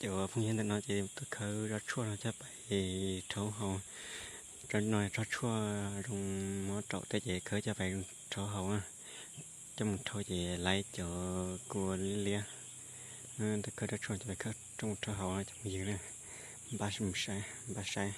Cov phooj ywg, ntawm no ces tuaj khawb tsob tshuaj no coj pais rhaub haus. Tsob no tsob tshuaj zoo mob raum tej ces khawb coj pais rhaub haus, coj mus rhaub ces laib cov kua liab liab. Tuaj khawb tsob tshuaj coj pais rhaub haus cov phooj ywg na. Npaj mus saib, npaj saib.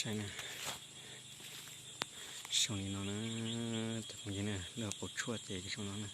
Saib na, zoo li no na, cov phooj ywg na, lub hauv paus tshuaj ces zoo no na.